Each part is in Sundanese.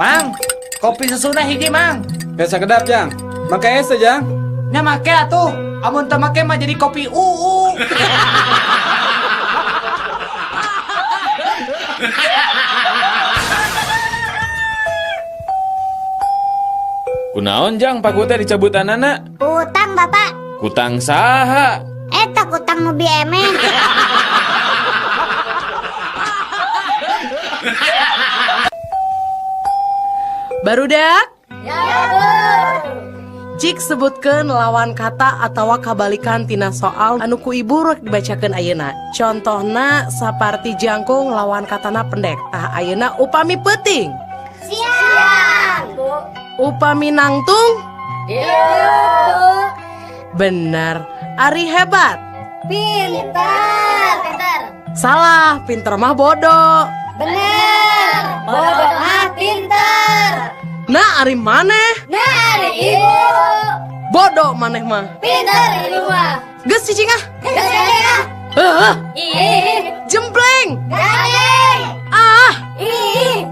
Mang, kopi susuna hiji, Mang. Biasa kedap, Jang. Make es teh, Jang. Nya make atuh. Amun teu make mah jadi kopi uu. Kunaon, Jang, paku teh dicabutanana? Utang, Bapak. Kutang saha? Eta kutang nu bieme. Barudak? Ya, Bu. Cik sebutkeun lawan kata atawa kabalikan tina soal anu ku ibu rek dibacakeun ayeuna. Contohna saparti jangkung lawan katana pendek. Tah, ayeuna upami peuting. Siap, Bu. Upami nangtung? Iya, Bu. Bener. Ari hebat. Pintar. Pintar. Salah, pinter mah bodoh. Bener. Bodoh mah pintar. Nah, ari maneh? Nah, ari ibu. Bodoh maneh mah. Pintar ibu mah. Geus cicing ah. Geus cicing ah. Heuh. Ih. Jempleng. Gandeng. Ah. Ih.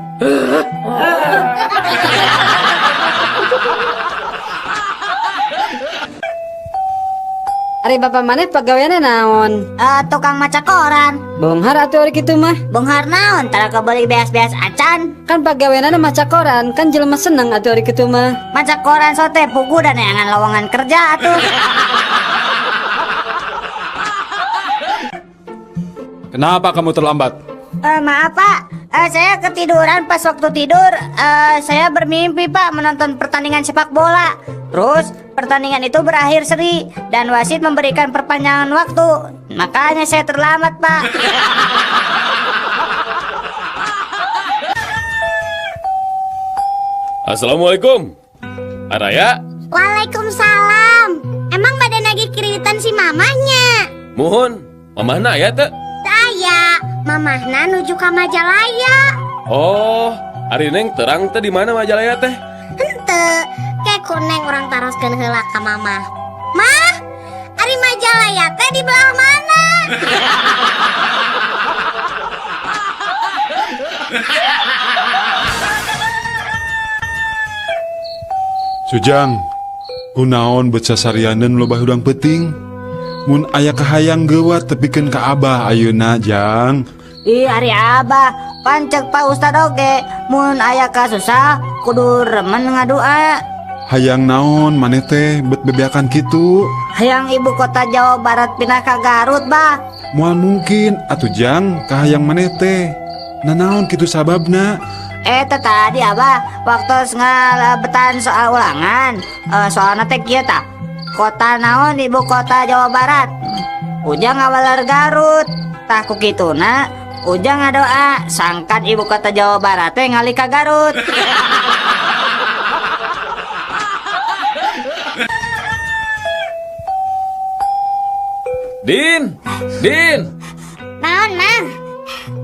Ari bapak maneh pagaweanna naon? Tukang maca koran. Beunghar atuh ari kitu mah. Beunghar naon? Tara kabeli beas-beas acan. Kan pagaweanna maca koran, kan jelema seneng atuh ari kitu mah. Maca koran sote pugu dan neangan lowongan kerja atuh. Kenapa kamu terlambat? Maaf, Pak, saya ketiduran pas waktu tidur. Saya bermimpi, Pak, menonton pertandingan sepak bola. Terus pertandingan itu berakhir seri dan wasit memberikan perpanjangan waktu. Makanya saya terlambat, Pak. Assalamualaikum. Araya? Waalaikumsalam. Emang badan lagi kreditan si mamahnya? Muhun, mamahna aya teu? Saya, mamahna nuju ka Majalaya. Oh, ari Neng terang teh di mana Majalaya teh? Henteu, ke ku Neng urang taroskeun heula ka mamah. Mah, ari Majalaya teh di belah mana? Sujang, kunaon bet sasarianeun loba hudang peuting? Mun aya kahayang geuwat tepikeun ka Abah ayeuna, Jang. Ih, ari Abah, pancek Pak Ustad oge, mun aya kasusah kudu remen ngadua. Hayang naon maneh teh bet bebeakan kitu? Hayang ibu kota Jawa Barat pindah ka Garut, Bah. Moal mungkin atuh, Jang, kahayang maneh teh. Nanaon kitu sababna? Eta tadi Abah waktu ngalebetan soal ulangan, soalna teh kieu tah. Kota naon ibu kota Jawa Barat? Ujang ngawaler Garut. Tah ku kituna Ujang ngadoa sangkan ibu kota Jawa Barat teh ngalih ka Garut. Din, Din. Naon, Mang?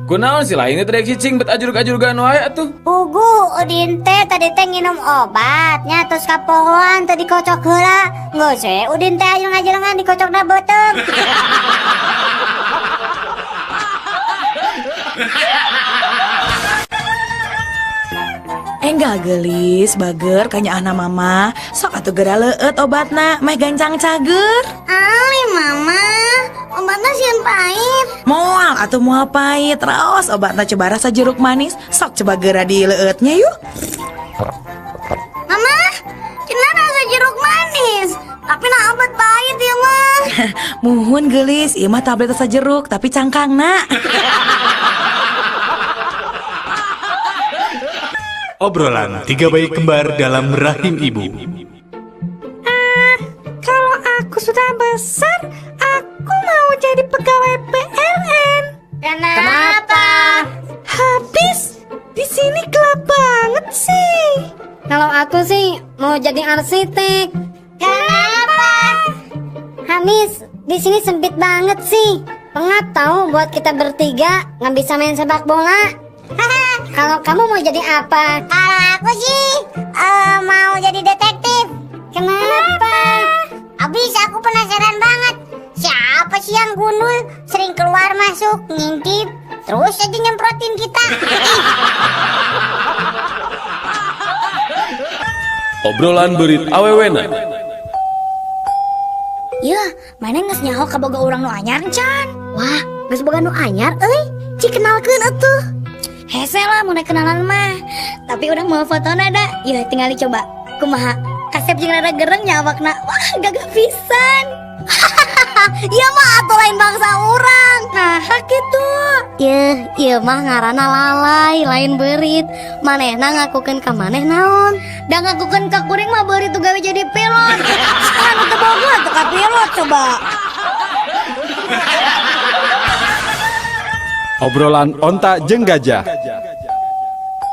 Kunaon si lain teh rek cicing bet ajurug-ajurugan wae atuh. Pugu Udin teh tadi teh nginum obat nya terus kapohoan teh dikocok heula. Geus we Udin teh aya ngajelengan dikocokna beuteung. Enggak gelis, bager kanyaahna mama. Sok atuh geura leueut obatna, meh gancang cager. Ali mama, obatna sieun pahit. Moal atuh moal pahit, raos obatna coba rasa jeruk manis. Sok coba geura dileueutnya yuk. Mama, cenah rasa jeruk manis, tapi nah obat pahit ya mah. Muhun gelis, ieu mah tablet rasa jeruk tapi cangkangna. Obrolan tiga bayi kembar dalam rahim ibu. Kalau aku sudah besar, aku mau jadi pegawai PLN. Kenapa? Habis di sini gelap banget sih. Kalau aku sih mau jadi arsitek. Kenapa? Habis di sini sempit banget sih. Pengap tahu buat kita bertiga nggak bisa main sepak bola. Kalau kamu mau jadi apa? Kalau aku sih mau jadi detektif. Kenapa? Abis aku penasaran banget. Siapa sih yang gundul sering keluar masuk ngintip terus aja nyemprotin kita. Ih. Obrolan beurit awewena. Yeuh, maneh geus nyaho kabogoh urang nu anyar can? Wah, geus boga nu anyar euy. Cik kenalkeun atuh. Hese lah mun kenalan mah. Tapi urang mau fotona da. Yeuh, tinggal dicoba. Kumaha? Kasep jeung rada gereng nya awakna. Wah, gagah pisan. Ieu mah atuh lain bangsa urang. Nah, kitu. Yeuh, ieu mah ngaranna lalay, lain beurit. Manehna ngakukeun ka maneh naon? Da ngakukeun ka kuring mah beurit tuh gawe jadi pilot. Anu teu boga atuh ka pilot coba. Obrolan onta jeung gajah.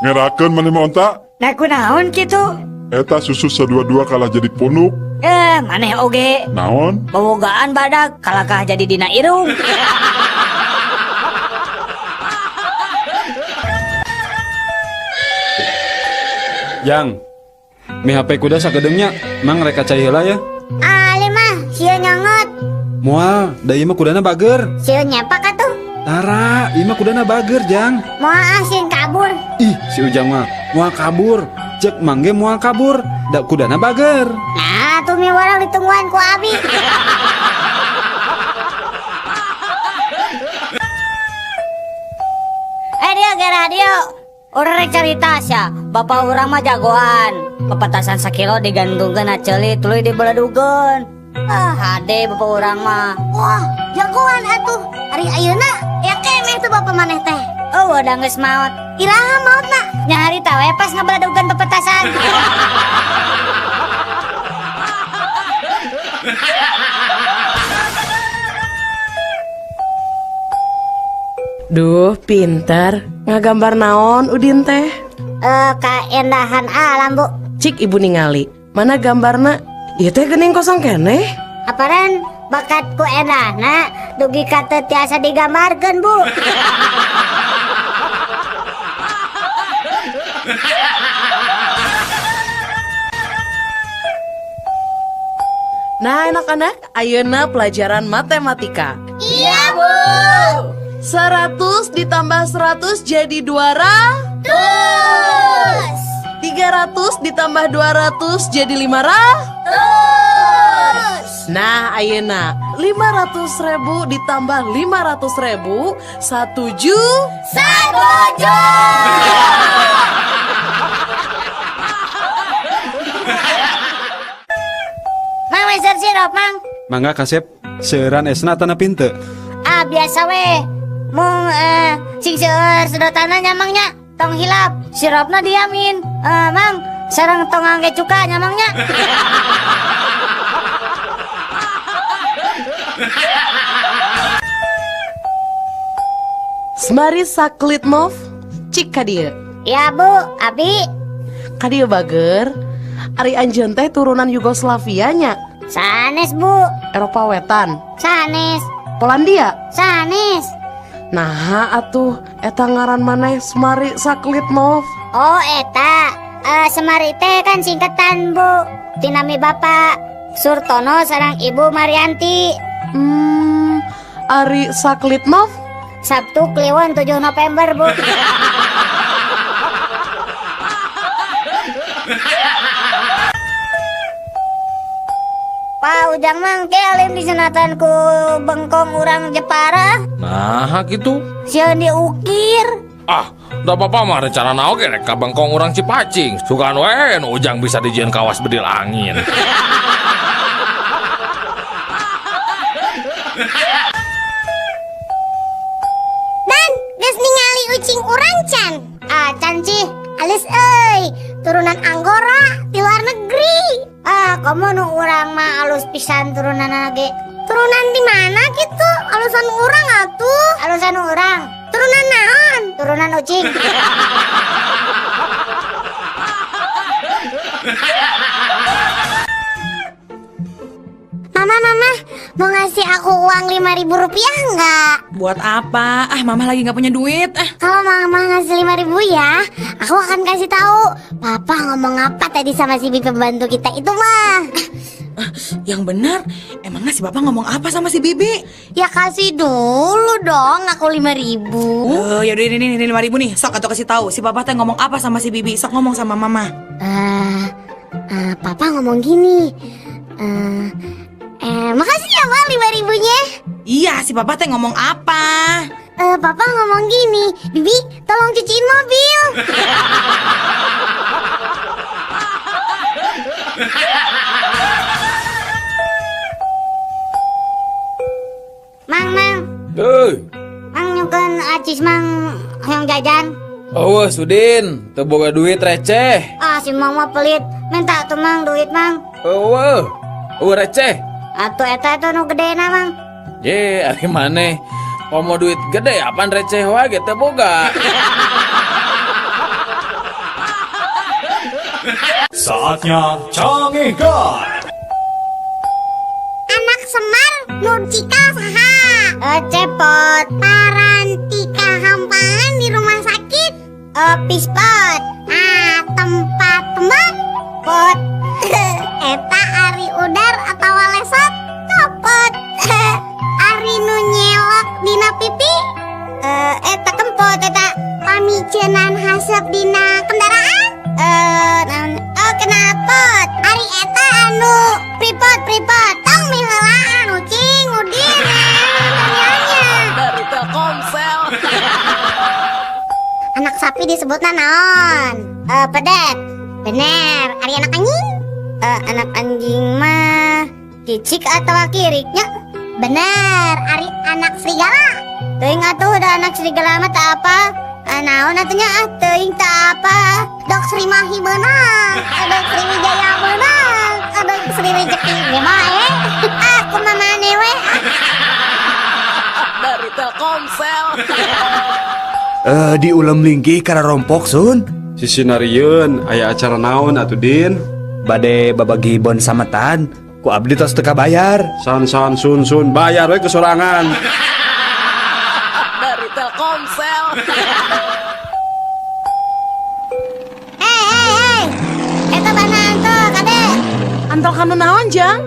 Ngerakeun maneh mah onta. Nah, kunaon kitu? Eta susu sadua-dua kalah jadi punuk. Eh, maneh oge. Naon? Bobogaan badak kalakah jadi dina irung. Jang, mi HP kuda sakedeung nya, mang rek ka cai heula ya. Ali mah sieun nyongot. Moal, da ieu mah kudana bager. Sieun nyepak atuh. Tara, ieu mah kudana bager, Jang. Moal ah sieun kabur. Ih, si Ujang mah moal kabur. Cek mang ge moal kabur, da kudana bager. Nah, tuh mi warang ditungguan ku abi. Eh dia ge radio. Urang rek carita sia, bapak urang mah jagoan. Pepetasan sakilo digantungkeun na ceuli tuluy dibeledugeun. Ah, hade bapak urang mah. Wah, jagoan atuh. Ari ayeuna ya keneh tuh bapak maneh teh. Oh, udah geus maot. Iraha maotna? Nya harita we pas ngabeledugeun pepetasan. Duh, pinter. Ngagambar naon Udin teh? Eh, kaendahan alam, Bu. Cik ibu ningali. Mana gambarna? Ieu teh geuning kosong keneh. Aparan bakat ku endahna dugi ka teu tiasa digambarkeun, Bu. Nah, anak-anak, ayeuna pelajaran matematika. Iya, Bu. 100 ditambah 100 jadi 200. Tus. 300 ditambah 200 jadi 500. Tus. Nah, ayeuna 500.000 ditambah 500.000 1 1 juta. Mang meser sirup, Mang. Mangga kasep, seueuran esna atanapi henteu? Ah, biasa we. Mung sing seueur sedotanna nya, Mang, nya. Tong hilap, sirupna diamin. Eh, Mang, sareng tong ngangge cuka nya, Mang, nya. Semari Saklitmov, cik ka dieu. Ya, Bu, abi. Ka dieu bager. Ari anjeun teh turunan Yugoslavia nya? Sanes, Bu. Eropa Wetan? Sanes. Polandia? Sanes. Nah, atuh eta ngaran maneh Semari Saklitmov. Oh, eta. Semari teh kan singkatan, Bu. Ti nami Bapak Surtono sareng Ibu Marianti. Ari Saklitmov? Sabtu Kliwon 7 November, Bu. Pak Ujang mah ke alim disunatan ku bengkong urang Jepara. Nah, gitu. Sieun diukir. Ah, da bapak mah rencana oge rek ka bengkong urang Cipacing. Sugan we nu Ujang bisa dijieun kawas bedil angin. Dan geus ningali ucing urang can? Acan sih, alus euy, turunan Anggora di luar negeri. Ah, komo nu urang mah alus pisan turunanna ge. Turunan di mana gitu? Alusan urang atuh. Alusan urang. Turunan naon? Turunan ucing. Mama, mama, mau ngasih aku uang Rp5.000 nggak? Buat apa? Ah, mama lagi nggak punya duit. Ah. Kalau mama ngasih 5.000 ya, aku akan kasih tahu Papa ngomong apa tadi sama si bibi pembantu kita itu mah. Yang benar, emangnya si bapak ngomong apa sama si bibi? Ya kasih dulu dong aku 5.000. Oh, ya udah ini 5.000 nih. Sok atau kasih tahu si papa teh ngomong apa sama si bibi. Sok ngomong sama mama. Eh, Papa ngomong gini. Makasih ya, Ma, 5 ribunya. Iya, si papa teh ngomong apa? Papa ngomong gini, "Bibi, tolong cuciin mobil." Mang, Mang, Hei, Mang, nyungkeun acis, Mang, hayang jajan. Oh, Sudin, teu boga duit receh. Ah, si Mang mah pelit. Minta tuh, Mang, duit, Mang. Euweuh, euweuh receh. Atuh eta itu nu gedena, Mang. Ye, ari maneh? Komo duit gede apaan receh wae ge teu boga. Saatnya Cangehgar. Anak Semar nu cikal saha? Cepot. Paranti kahampangan di rumah sakit? Pispot. Ah, tempat tembak? Pot. Eta ari udar atau lesot? Copot. Ari nu nyelok dina pipi? Eta kempot eta. Pamiceunan haseup dina kendaraan? Naon? Oh, knalpot. Ari eta anu pripot pripot. Tong miheulaan, Ucing, Udin, tanyanya. Dari Telkomsel. Anak sapi disebutna naon? Pedet. Bener. Ari anak anjing? Anak anjing mah cicik atau kiriknya? Bener. Ari anak serigala? Teuing atuh, udah anak serigala mah tak apa. Naon atuh nya, ah, teuing tak apa. Dok Sri Mahi beunang, Dok Sri Wijaya beunang, Dok Sri Rezeki ge mah eh. Ah, kumaha maneh we? Ah. Dari Telkomsel. Eh, di ulem linggih karena rompok, Sun. Sisi narieun aya acara naon atuh, Din? Bade babagi bon sametan ku abdi tos teu kabayar. San san sun sun, bayar we kesorangan. Dari Telkomsel. Hei, hei, hei. Eta bana antul, kade. Antul kanu naon, Jang?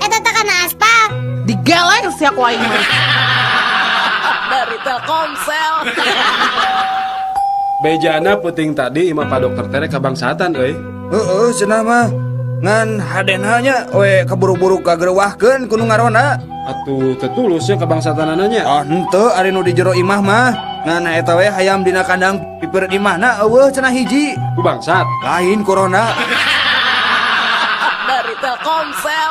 Eta teh kana aspal. Digeleng sia ku aing mah. Dari Telkomsel. Bejana peuting tadi imah Pak Dokter tere kabangsatan euy. Heeh, cenah mah. Ngan hadena nya we kaburu-buru kagerewahkeun ku nu ngaronda. Atuh teu tulus nya kabangsatanana nya. Ah, henteu ari nu di jero imah mah. Ngan eta we hayam dina kandang pipireun imahna euweuh cenah hiji. Ku bangsat. Lain, corona. Dari Telkomsel.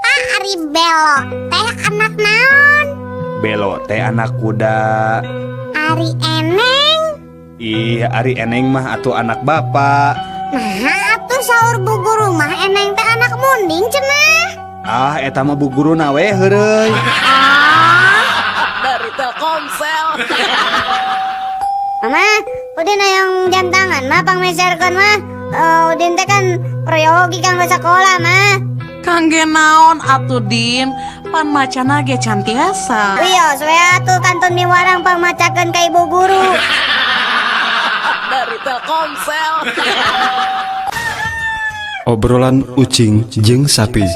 Ah, ari Belo teh anak naon? Belo teh anak kuda. Ari Eneng? Ih, ari Eneng mah atuh anak bapak. Nah, atuh saur bu guru mah Eneng teh anak munding cenah. Ah, eta mah bu guruna we heureuy. Dari Telkomsel. Mama, Udin hayang jam tangan, Mah, pangmeserkeun, Mah. Udin teh kan proyogi kanggo sekolah, Mah. Kangge naon atuh, Din? Pan macana ge can tiasa. Wios we atuh kantun miwarang pangmacakeun ka ibu guru. Dari Telkomsel. Obrolan ucing jeung sapi.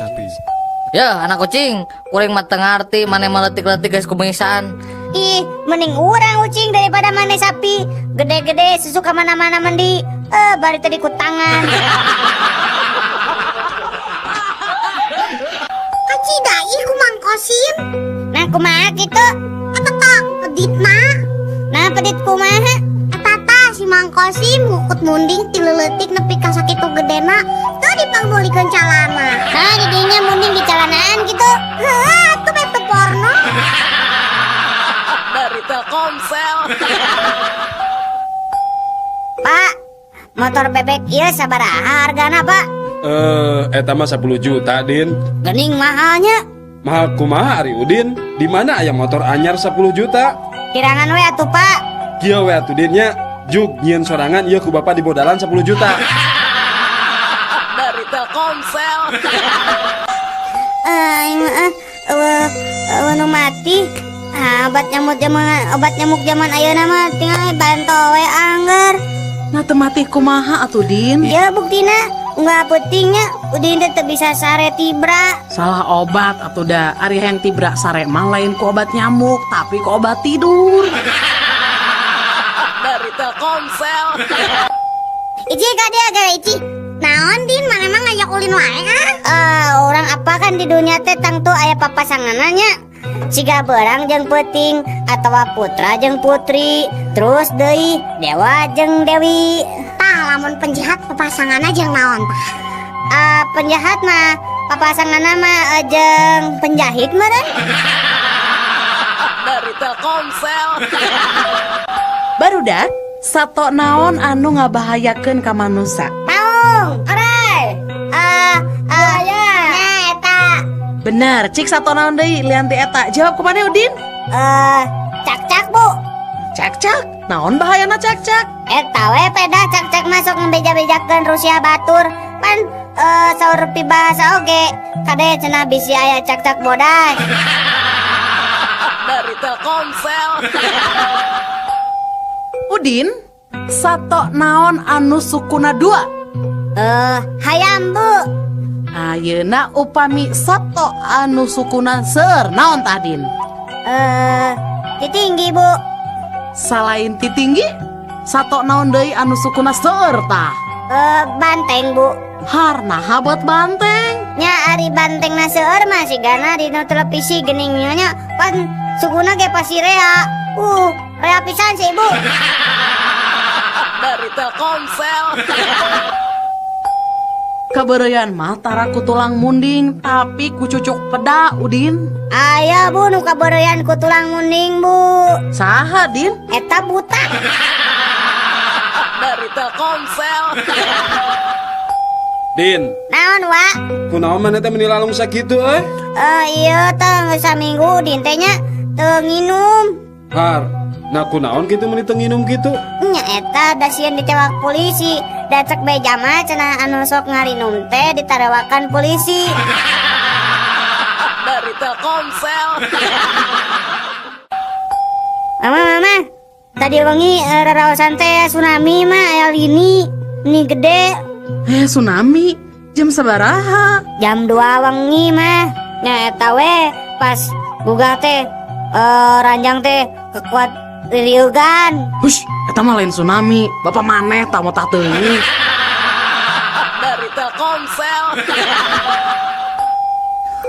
Ya, anak kucing, kuring mah teu ngarti maneh mah leutik-leutik geus kumisan. Ih, mending urang ucing daripada maneh sapi. Gede-gede susu ka mana-mana mandi. Bari tadi ku tangan. Kacida ih ku Mang Kosim. Nah, kumaha kitu? Eta tah peditna. Nah, pedit kumaha? Eta tah si Mang Kosim ngukut munding ti leutik nepi ka sakitu gedena teu dipangmeulikeun calana. Nah, jadinya munding di calanaan gitu. Heuh, atuh bete porno. Dari Telkomsel. Pak, motor bebek ieu sabaraha hargana, Pak? Eh, eta mah 10 juta, Din. Gening mahalnya. Mahal kumaha ari Udin? Di mana aya motor anyar 10 juta? Kirangan we atuh, Pak. Kieu we atuh, Din, nya. Jug nyieun sorangan ieu ku bapak di modalan 10 juta. Dari Telkomsel. Eh, euweuh euweuh nu mati. Ah, obat nyamuk zaman ayeuna mah tinggal banto we angger. Nah, teu mati kumaha atuh, Din? Ya buktina unggal peutingnya Udin teh teu bisa sare tibra. Salah obat atuh da. Ari hayang tibra sare mah lain ku obat nyamuk, tapi ku obat tidur. Dari Telkomsel. Ici ka dia gara Ici. Naon Din, maneh mah ngajak ulin wae ah? Orang apa kan di dunia teh tangtu aya papasanganna nya. Siga beurang jeung peuting atawa putra jeung putri, terus deui dewa jeung dewi. Tah lamun penjahat papasanganna jeung naon tah? Penjahat mah papasanganna mah jeung penjahit meureun. Dari Telkomsel. Barudak, sato naon anu ngabahayakeun ka manusa? Maung, orai. Ya. Nah, eta. Bener, cik sato naon deui lian ti eta? Jawab ku maneh, Udin? Cakcak, Bu. Cakcak? Naon bahayana cakcak? Eta we peda cakcak masuk ngebeja-bejakeun Rusia batur. Pan saur pibahasa oge. Kade cenah bisi aya cakcak bodas. Dari Telkomsel. Udin, sato naon anu sukuna dua? Hayam, Bu. Ayeuna upami sato anu sukuna seueur naon tah, Din? Titinggi, Bu. Salain titinggi, sato naon deui anu sukuna seueur tah? Banteng, Bu. Har, naha buat banteng? Nya ari banteng na seueur mah sigana dina televisi geuning nya pan sukuna ge pasti rea. Rea pisan sih, Ibu. Dari Telkomsel. Kabeureuyan mah tara ku tulang munding, tapi ku cucuk peda, Udin. Aya, Bu, nu kabeureuyan ku tulang munding, Bu. Saha, Din? Eta buta. Dari Telkomsel. Din, Naon, Wa? Kunaon maneh teh meni lalung sakitu euy? Iya teh geus saminggu Din teh nya teu nginum. Har, nah kunaon kitu meni teu nginum kitu? Nya eta da sieun ditewak polisi. Da cek beja mah cenah anu sok ngarinum teh ditarewakan polisi. Dari Telkomsel. Mama, mama. Tadi wengi raraosan teh tsunami mah aya lini. Ini gede. Tsunami? Jam sabaraha? Jam 2 wengi mah. Nya eta we pas gugah teh ranjang teh kekuat ririugan. Hush, eta mah lain tsunami. Bapak maneh tah mau tah teuing. Dari Telkomsel.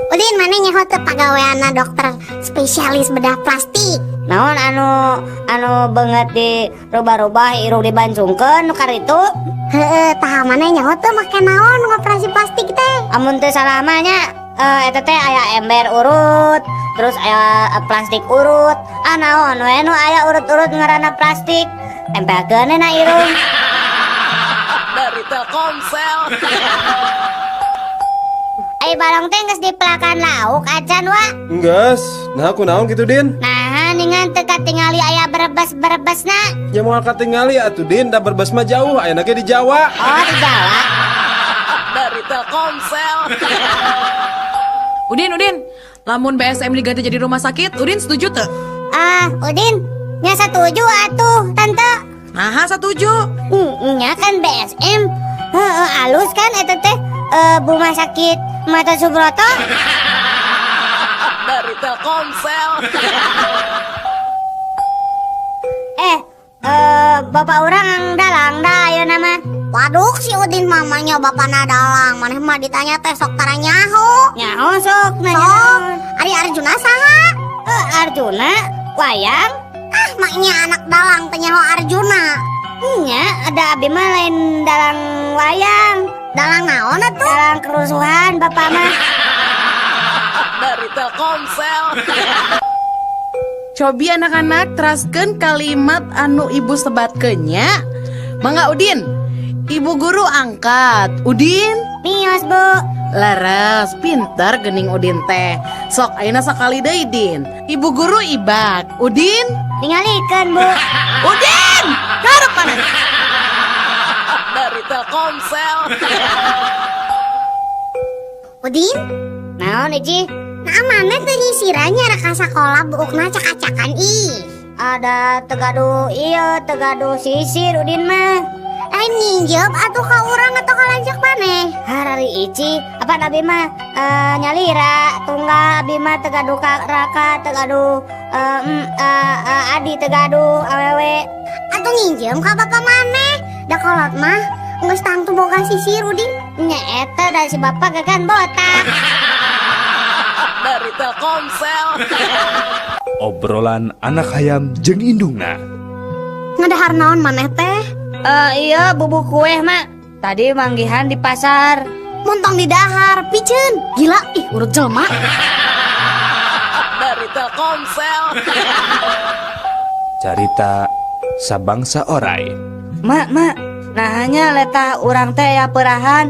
Udin, maneh nyaho teu pagaweanna dokter spesialis bedah plastik? Naon anu anu beungeut di rubah-rubah, irung dibancungkeun nu karitu? Heeh, tah maneh nyaho teu make naon ngoperasi plastik teh? Amun teu salah mah nya eta teh aya ember urut, terus aya plastik urut. Ah, naon we nu aya urut-urut ngaranna plastik. Tempelkeun na irung. Dari Telkomsel. Ai barong teh geus dipelakan lauk acan, Wa? Enggeus, nah kunaon kitu, Din? Nah, ningan teu katingali aya berebes-berebesna. Ya moal katingali atuh, Din, da Brebes mah jauh, ayeuna ge di Jawa. Oh, di Jawa. Dari Telkomsel. Udin, Udin, lamun BSM diganti jadi rumah sakit, Udin setuju teu? Ah, Udin, nya setuju atuh, Tante. Nah, setuju. Nya kan BSM. Heeh, alus kan eta teh rumah sakit Mata Subroto. Dari Telkomsel. Bapak urang dalang dah ayeuna mah. Waduh, si Udin mamanya bapana dalang. Maneh mah ditanya teh sok tara nyaho. Nyaho sok nanya. Sok. Ari Arjuna saha? Arjuna wayang. Ah, maknya anak dalang teh nyaho Arjuna. Nya, ada abi mah lain dalang wayang. Dalang naon atuh? Dalang kerusuhan bapak mah. Dari Telkomsel. Cobi anak-anak teraskeun kalimat anu ibu sebatkeun nya. Mangga, Udin. Ibu guru angkat. Udin? Mios, Bu. Leres, pinter gening Udin teh. Sok ayeuna sakali deui, Din. Ibu guru ibak. Udin? Ningalikeun, Bu. Udin! Karep mana? Dari Telkomsel. Udin? Naon, Ici? Nah, maneh teu nyisirannya rek ka sakola buukna cak-cakan ih. Ada teu gaduh ieu, teu gaduh sisir Udin mah. Lain nginjem atuh ka urang atau ka lanceuk maneh. Harari Ici, apa abi mah nyalira tunggal abi mah teu gaduh ka raka, teu gaduh adi, teu gaduh awewe. Atuh nginjem ka bapak maneh. Da kolot mah Geus tangtu boga sisir, Udin. Nya eta da si bapak gagan botak. Dari Telkomsel. Obrolan anak hayam jeung indungna. Ngadahar naon maneh teh? Eh, iya, bubuk kue, Mak. Tadi manggihan di pasar. Montong di dahar, piceun. Gila, ih urut jelema. Dari Telkomsel. Carita Sabangsa Orai. Mak, mak, naha nya letah urang teh aya peurahan.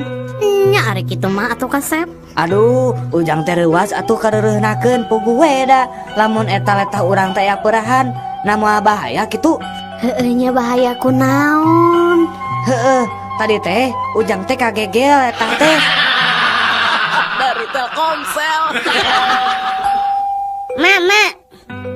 Nya ari kitu mah atuh kasep. Aduh, Ujang teh reuwas atuh kareureunahkeun puguh we da. Lamun eta letah urang teh aya peurahan, na moal bahaya kitu. Heueuh nya, bahaya kunaon? Heeh, tadi teh Ujang teh kagegel letah teh. Dari Telkomsel. Mak, mak.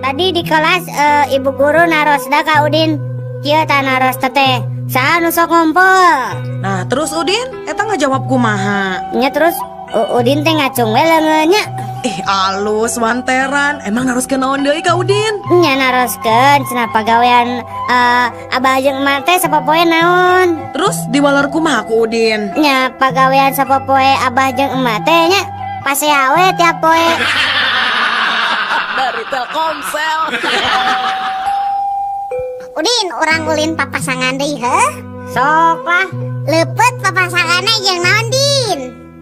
Tadi di kelas ibu guru narosna ka Udin. Kieu tah naros teh. Saha nu sok ngumpul? Nah, terus Udin, eta ngajawab kumaha? Nya terus Udin teh ngacung we leungeunnya. Ih, alus wanteran. Emang naroskeun naon deui ka Udin? Nya naroskeun cenah pagawean abah jeung emak teh sapopoe naon. Terus diwaler kumaha ku Udin? Nya pagawean sapopoe abah jeung emak teh nya pasea we tiap poe. Dari Telkomsel. Udin, urang ulin papasangan deui heuh? Sok lah. Leupeut papasanganna jeung naon, Din?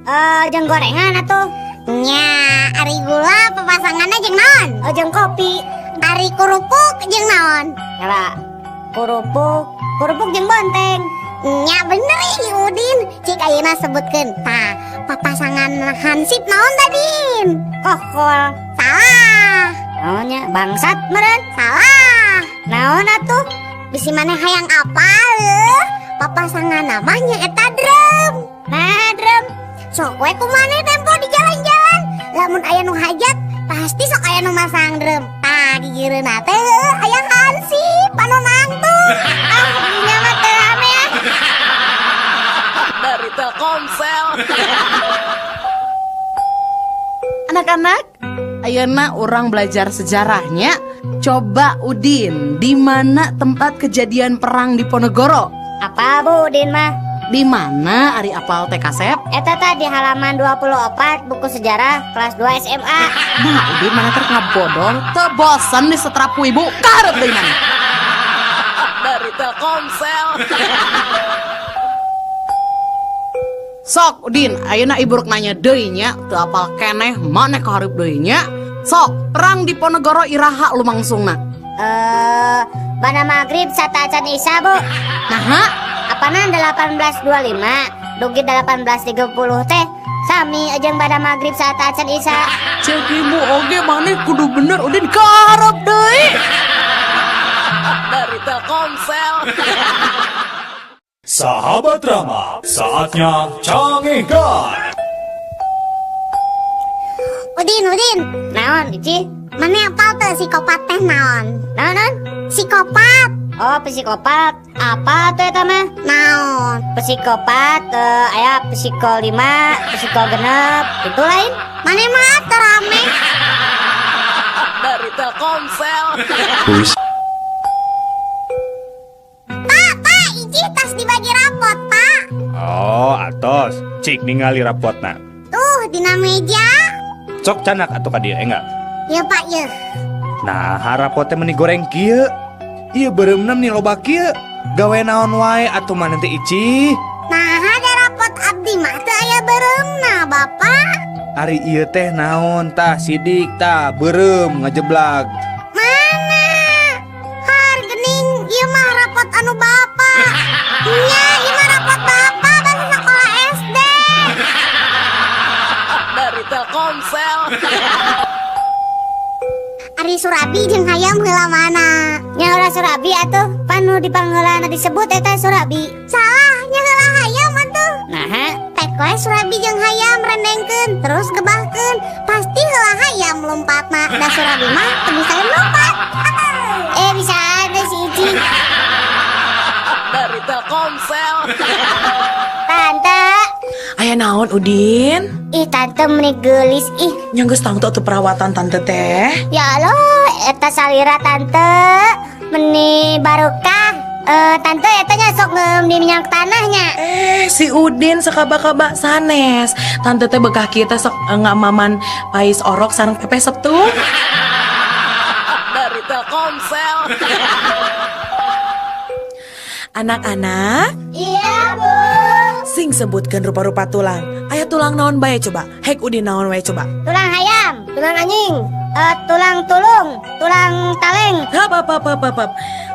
Eh, jeung gorengan atuh. Nya, ari gula papasanganna jeung naon? Oh, jeung kopi. Ari kerupuk jeung naon? Kala kerupuk, kerupuk jeung bonteng. Nya bener ih Udin. Cik ayeuna sebutkeun. Tah, papasangan hansip naon tadi? Kokol. Salah. Naonnya bangsat meureun? Salah. Naon atuh? Bisi maneh hayang apa leuh? Papasangan namanya eta drum. Nah, drum. Sok we ku maneh tempo di jalan-jalan. Lamun aya nu hajat, pasti sok aya nu masang drum. Tah, gigireunna teh heuh aya hansip anu nangtung. Ah, dinya mah teu rame ah. Dari Telkomsel. Anak-anak, ayeuna urang belajar sejarahnya. Coba Udin, di mana tempat kejadian perang Diponegoro? Apa Bu Udin mah? Di mana ari apal teh kasep? Eta tadi halaman 24 buku sejarah kelas 2 SMA. Nah, Udin mana ter ngabodor, teu bosan disetrap ku ibu, kaharep deui mana? Dari Telkomsel. Sok Udin, ayeuna ibu rek nanya deui nya, teu apal keneh maneh kaharep deui nya. Sok, perang Diponegoro iraha lumangsungna? Eh, bada maghrib sateuacan Isya, Bu. Naha? Apanan 1825 dugi 1830 teh sami jeung bada maghrib sateuacan Isya. Cek ibu oge maneh kudu bener Udin kaharep deui. Dari Telkomsel. Sahabat Rama, saatnya Cangehgar. Udin, Udin. Naon, Ici? Maneh apal teu psikopat teh naon? Naon, naon? Psikopat. Oh, psikopat. Apa tuh eta mah? Naon? Psikopat, aya psiko 5, psiko 6, itu lain. Maneh mah teu rame. Dari Telkomsel. Puisi. Pak, Pak, Ici tas dibagi rapot, Pak. Oh, atos. Cik ningali rapotna. Tuh, dina meja. Cok candak atuh ka dieu enggak? Ya, Pak, ya. Nah, rapotnya meni goreng kieu. Ieu beureumna meni loba kieu. Gawe naon wae atuh maneh teh Ici? Nah, ada rapot abdi mah teu aya beureumna, Bapak. Ari ieu teh naon tah sidik tah beureum ngajeblag. Mana? Har gening ieu mah rapot anu Bapak. Nya, ieu mah rapot Bapak basa sekolah SD. Dari Telkomsel. Ari Surabi jeung hayam heula mana? Nya ulah Surabi atuh, pan nu dipangheulana disebut eta Surabi. Salah, nya heula hayam atuh. Naha? Pek we Surabi jeung hayam rendengkeun terus gebahkeun. Pasti heula hayam lompatna, da Surabi mah teu bisa lompat. Eh, bisa ada si Ici. Dari Telkomsel. Tante. Aya naon Udin? Ih, tante meni geulis ih. Nya geus tangtu atuh perawatan tante teh. Ya Allah, eta salira tante meni barokah. Eh, tante eta nya sok ngeum di minyak tanahnya. Eh, si Udin sakaba-kaba sanes. Tante teh bekah kita sok ngamaman pais orok sareng pepes setu. Dari Telkomsel. Anak-anak, Iya, Bu. Sing sebutkan rupa-rupa tulang. Aya tulang naon bae coba? Hek Udin naon wae coba? Tulang hayam, tulang anjing, tulang tulung, tulang taleng. Hap hap hap hap hap.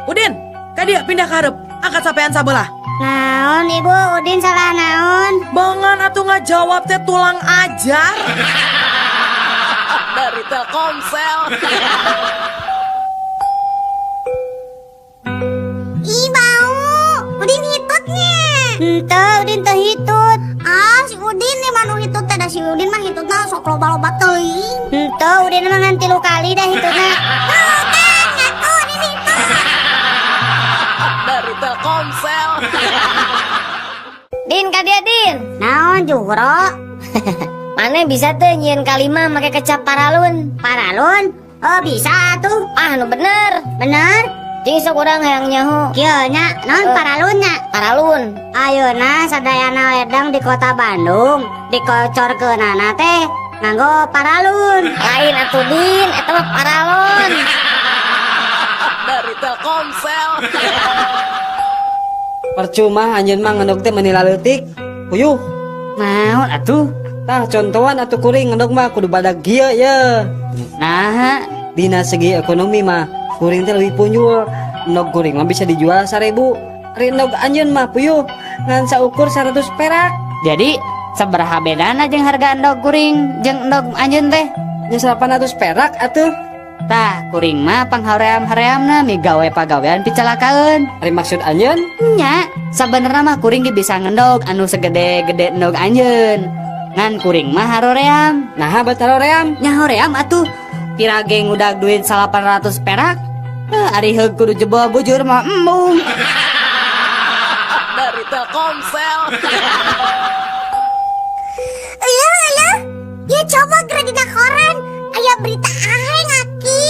Udin, kadieu pindah ka hareup. Angkat sampean sabelah. Naon Ibu, Udin salah naon? Bongan atuh ngajawab teh tulang ajar. Dari Telkomsel. Ih, bau. Udin hitutnya. Henteu, Udin teu hitut. Ah, si Udin nih manu hitut teh, da si Udin mah hitutna sok loba-loba teuing. Henteu, Udin mah ngan 3 kali dah hitutna. Tuh kan, ngaku Udin hitut. Dari Telkomsel. Din, ka dia, Din. Naon Juhro? Mana bisa tuh nyieun kalima make kecap paralun? Paralun? Oh, bisa tuh. Ah, nu bener. Bener? Jeung sok urang hayang nyaho. Kieu nya, naon paralun nya? Paralun. Ayeuna sadayana ledeng di kota Bandung dikocorkeunana teh nganggo paralun. Lain atuh Din, eta mah paralon. Dari Telkomsel. Percuma anjeun mah ngendog teh meuni laleutik. Puyuh. Naon atuh? Tah contohan atuh kuring ngendog mah kudu badag kieu ye. Naha? Dina segi ekonomi mah kuring teh leuwih punjul. Endog kuring mah bisa dijual 1000. Ari endog anjeun mah puyuh ngan saukur 100 perak. Jadi sabaraha bedana jeung harga endog kuring jeung endog anjeun teh? Nya 800 perak atuh. Tah kuring mah panghaream-hareamna migawe pagawean picalakaeun. Ari maksud anjeun? Nya, sabenerna mah kuring ge bisa ngendog anu segede-gede endog anjeun. Ngan kuring mah haroream. Naha bet haroream? Nya hoream atuh. Pira ge ngudag duit 800 perak. Ari heug kudu jebol bujur mah embung. Dari Telkomsel. Iya, iya. Ya coba geura dina koran. Aya berita aheng aki.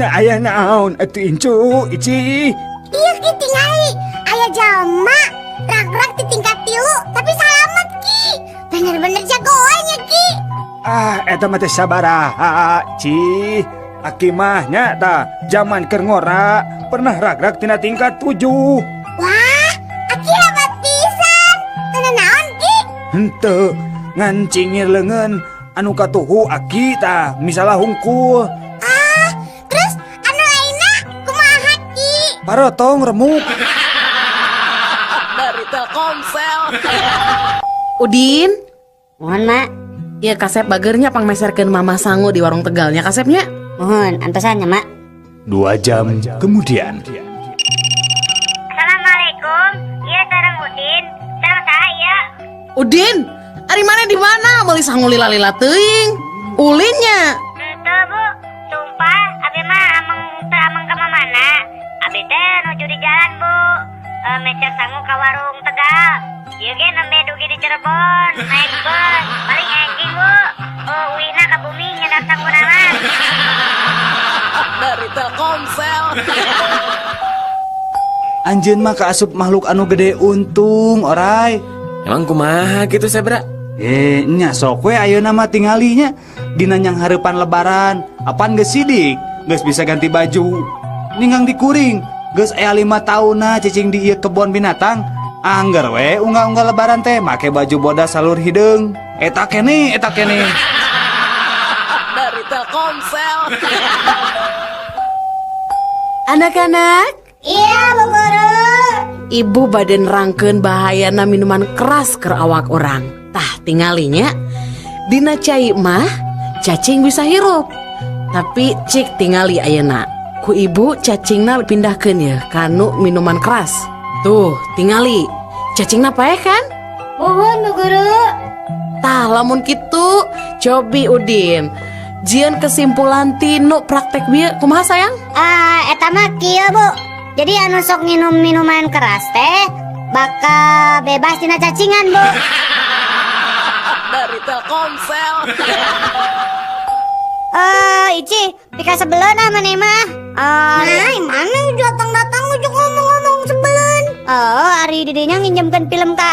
Nah aya naon atuh incu ici. Iya ki tingali. Aya jalma rak-rak di tingkat 3 tapi salamet ki. Bener-bener jagoan ya ki. Ah eta mah teh sabaraha ci. Aki mah nya tah zaman keur ngora pernah rak-rak tina tingkat 7. Wah, aki hebat pisan. Teu naon ki? Henteu ngan cingir leungeun anu katuhu aki tah misalah hungkul. Ah, terus anu lainna kumaha ki? Parotong remuk. Dari Telkomsel. Udin, Mohon mak. Ya kasep bagernya pangmeserkeun mama sangu di warung Tegalnya kasepnya. Mohon antosannya mak. 2 jam kemudian. Assalamualaikum. Iya sareng Udin. Sareng saya. Udin, ari mana di mana? Meuli sangu lila-lila teuing. Ulinnya. Henteu Bu, sumpah abi mah ameng teu ameng ka mamana. Abi teh nuju di jalan Bu. Meser sangu ka warung Tegal. Ieu ge nembe dugi di Cirebon, naik bus, paling enjing Bu. Oh, uina ka bumi nyedak sanguna mah. Dari Telkomsel. Anjeun mah kaasup makhluk anu gede untung orai. Emang kumaha gitu Sebra? Nya sok we ayeuna mah tingalinya dina nyang hareupan lebaran. Apan geus sidik, geus bisa ganti baju. Ninggang dikuring, geus aya 5 taunna cicing di ieu kebon binatang. Angger we unggal-unggal lebaran teh make baju bodas salur hideung. Eta keneh, eta keneh. Dari Telkomsel. Anak-anak. Iya, Bu Guru. Ibu baden rangkeun bahayana minuman keras keur awak urang. Tah tingalinya dina cai mah cacing bisa hirup. Tapi cik tingali ayeuna. Ku ibu cacingna pindahkeun ya kanu minuman keras. Tuh tingali cacingna paeh kan? Mohon Bu Guru. Tah lamun kitu cobi Udin. Jian kesimpulan tinu praktek bieu kumaha sayang? Eta mah kieu Bu. Jadi anu sok nginum minuman keras teh bakal bebas tina cacingan Bu. Dari Telkomsel. Ici, pika sebeleun ah maneh mah. Nah, mana datang-datang ujuk ngomong-ngomong sebeleun. Oh, ari didinya nginjemkeun film ka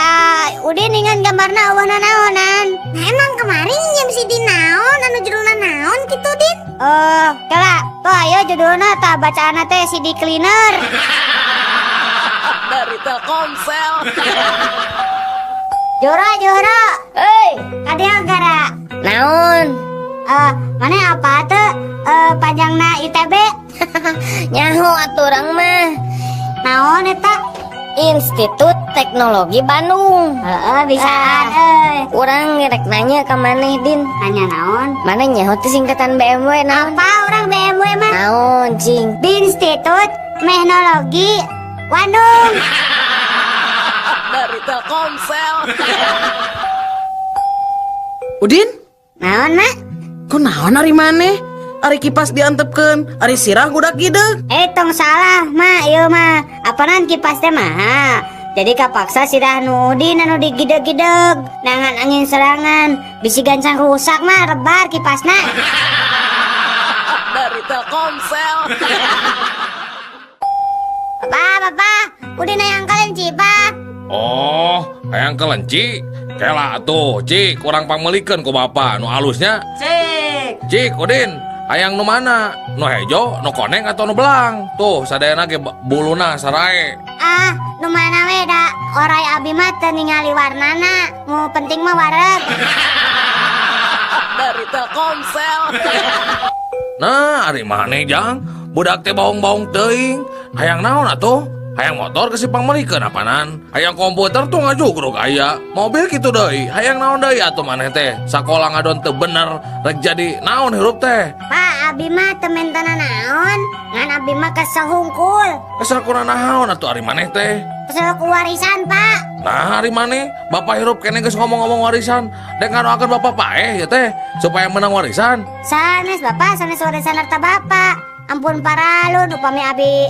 Udin ngan gambarna eueuh nanaonan. Nah, emang kemarin nginjem CD naon anu judulna naon kitu, Din? Oh, kela. Tuh ayo judulna tah bacaanna teh CD cleaner. Dari Telkomsel. Joro, Joro. Hei, kadieu gara. Naon? Mana apa tuh? Panjangna ITB? Nyaho atuh urang mah. Naon eta? Institut Teknologi Bandung. Heeh, bisaan euy. Urang rek nanya ka maneh, Din. Nanya naon? Maneh nyaho teh singkatan BMW naon? Apa urang BMW mah? Naon, cing? Institut Teknologi Bandung. Dari Telkomsel. Udin? Naon, Mak? Ku naon ari maneh? Ari kipas diantepkeun, ari sirah gudak gideg. Eh, tong salah, Mak, ieu mah. Apanan kipas teh mah? Jadi kapaksa sirah nu Udin anu digideg-gideg. Nangan angin serangan, bisi gancang rusak mah rebar kipasna. Dari Telkomsel. Papa, papa, Udin hayang kelenci, Pak. Oh, hayang kelenci. Kela atuh, Cik, kurang pangmelikeun ku bapak nu alusnya. Cik. Cik, Udin, hayang nu mana? Nu hejo, nu koneng atau nu belang? Tuh, sadayana ge buluna sarae. Ah, nu mana we da orai abi mah teu ningali warnana. Nu penting mah wareg. Dari Telkomsel. Nah, ari maneh jang, budak teh baong-baong teuing. Hayang naon atuh? Hayang motor ke si pangmelikeun apanan? Hayang komputer tuh ngajugruk aya. Mobil kitu deui. Hayang naon deui atuh maneh teh? Sakola ngadon teu bener, rek jadi naon hirup teh? Pak, abi mah teu mentana naon, ngan abi mah kesel hungkul. Kesel kuna naon atuh ari maneh teh? Kesel ku warisan, Pak. Nah, ari maneh, bapak hirup kene geus ngomong-ngomong warisan. Dek ngadoakeun bapak paeh ya teh supaya menang warisan. Sanes bapak, sanes warisan harta bapak. Ampun paralun upami abi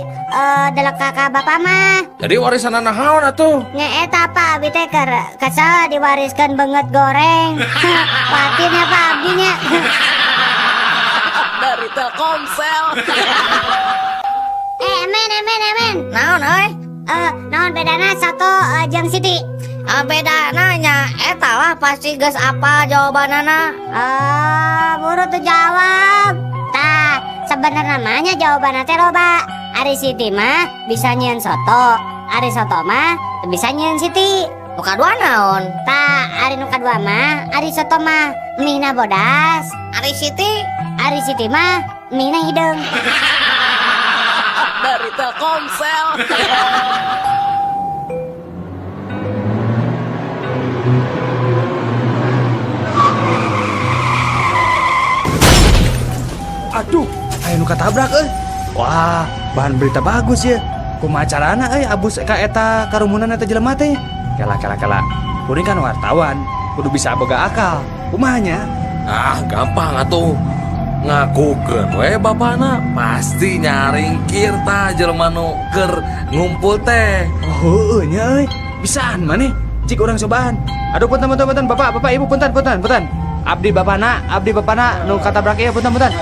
delek ka bapak mah. Jadi warisan naon atuh? Nya eta Pak, abi teh keur kesel diwariskeun beungeut goreng. Kuatir nya Pak abdi nya. Dari Telkomsel. Emen, emen, emen. Naon euy? Naon bedana soto jeung Siti? Bedana nya eta lah pasti geus apa jawabanana. Buru tuh jawab. Tah, sebenarnya namanya jawabanna teh loba. Ari Siti mah bisa nyieun soto, ari soto mah teu bisa nyieun Siti. Nu kadua naon? Tah, ari nu kadua mah ari soto mah mihna bodas. Ari Siti? Ari Siti mah mihna hideung. Dari Telkomsel. Aduh, aya nu katabrak euy. Wah, bahan berita bagus ya. Kumaha carana euy abus ka eta karumunan eta jelema teh? Kela kela kela. Kuring kan wartawan, kudu bisa boga akal. Kumaha nya? Ah, gampang atuh. Ngakukeun we bapana pasti nyaringkir tah jelema nu keur ngumpul teh. Oh, heueuh nya euy. Bisaan maneh. Cik urang cobaan. Aduh punten punten punten bapak, bapak ibu punten punten punten. Abdi bapana nu katabrak ieu punten punten.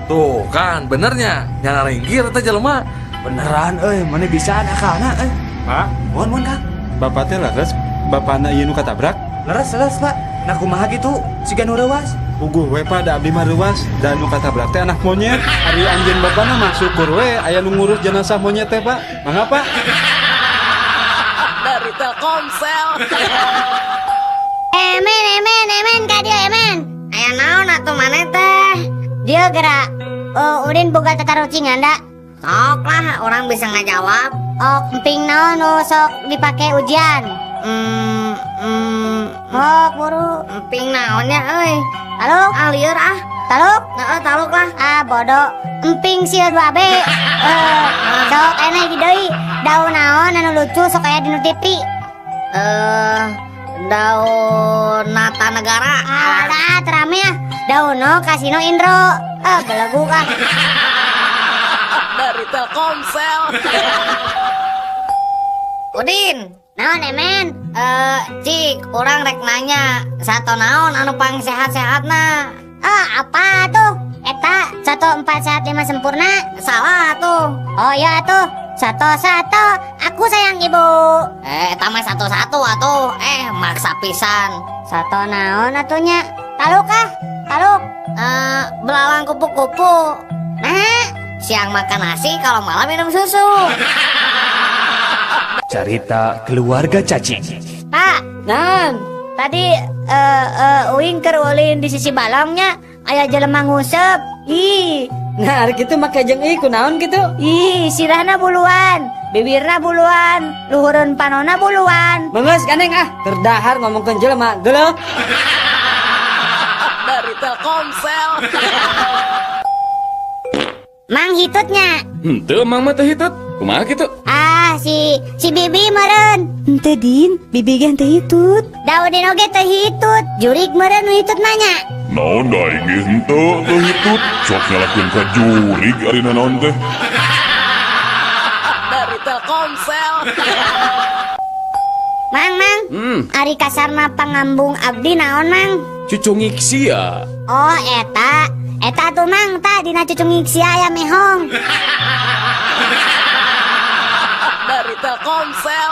Tuh kan benernya nyaringkir teh jelema. Beneran euy, maneh bisaan akalna euy. Pak, Mohon mohon Kang. Bapak teh leres, bapana ieu nu katabrak? Leres leres Pak. Nah kumaha kitu? Siga nu reuas. Puguh we Pak, da abdi mah reuas, da nu katabrak teh anak monyet. Ari anjeun bapana mah syukur we aya nu ngurus jenazah monyet teh Pak. Mangga Pak. Dari Telkomsel. Emen, emen, emen, ka dieu emen. Aya naon atuh maneh teh? Dieu gerak. Udin boga tatarucingan da. Sok lah, orang bisa ngajawab. Oh, emping naon nu sok dipake ujian? Mok buru. Emping naonnya euy? Taluk? Ah, lieur ah. Taluk? Heeh, taluk lah. Ah, bodoh. Emping sia 2B. Sok enak hiji deui. Daun naon anu lucu sok aya dina TV? Daun Nata Negara. Ah, dah terame ah. Daun no Kasino Indro. Ah, belegu ah. Dari Telkomsel. Udin. Naon emen? Cik, urang rek nanya, sato naon anu pang sehat-sehatna? Ah, apa tuh? Eta 1 4 sehat 5 sempurna. Salah tuh. Oh ya tuh, satu satu, aku sayang ibu. Eh, eta mah satu-satu atuh. Eh, maksa pisan. Satu naon atuh nya? Taluk ah, taluk. Eh, belalang kupu-kupu. Nah, Siang makan nasi, kalau malam minum susu. Carita keluarga cacing. Pak, Nan, tadi uing keur ulin di sisi balongnya, aya jelema nguseup. Ih, nah ari kitu make jeung ih kunaon kitu? Ih, sirahna buluan, bibirna buluan, luhureun panona buluan. Menges ganeng ah, keur dahar ngomongkeun jelema, geuleuh. Dari Telkomsel. Mang hitutnya. Henteu, Mang mah teu hitut. Kumaha kitu? Ah, si si Bibi meureun. Henteu Din, Bibi ge henteu hitut. Daudin oge teu hitut. Jurik meureun nu hitut nanya. Naon da aing ge henteu teu hitut. Sok nyalahkeun ka jurig ari naon teh. Dari Telkomsel. Mang, Mang. Ari kasarna pangambung abdi naon, Mang? Cucungik sia. Oh, eta. Eta tuh Mang, ta dina cucungik sia aya mehong. Dari Telkomsel.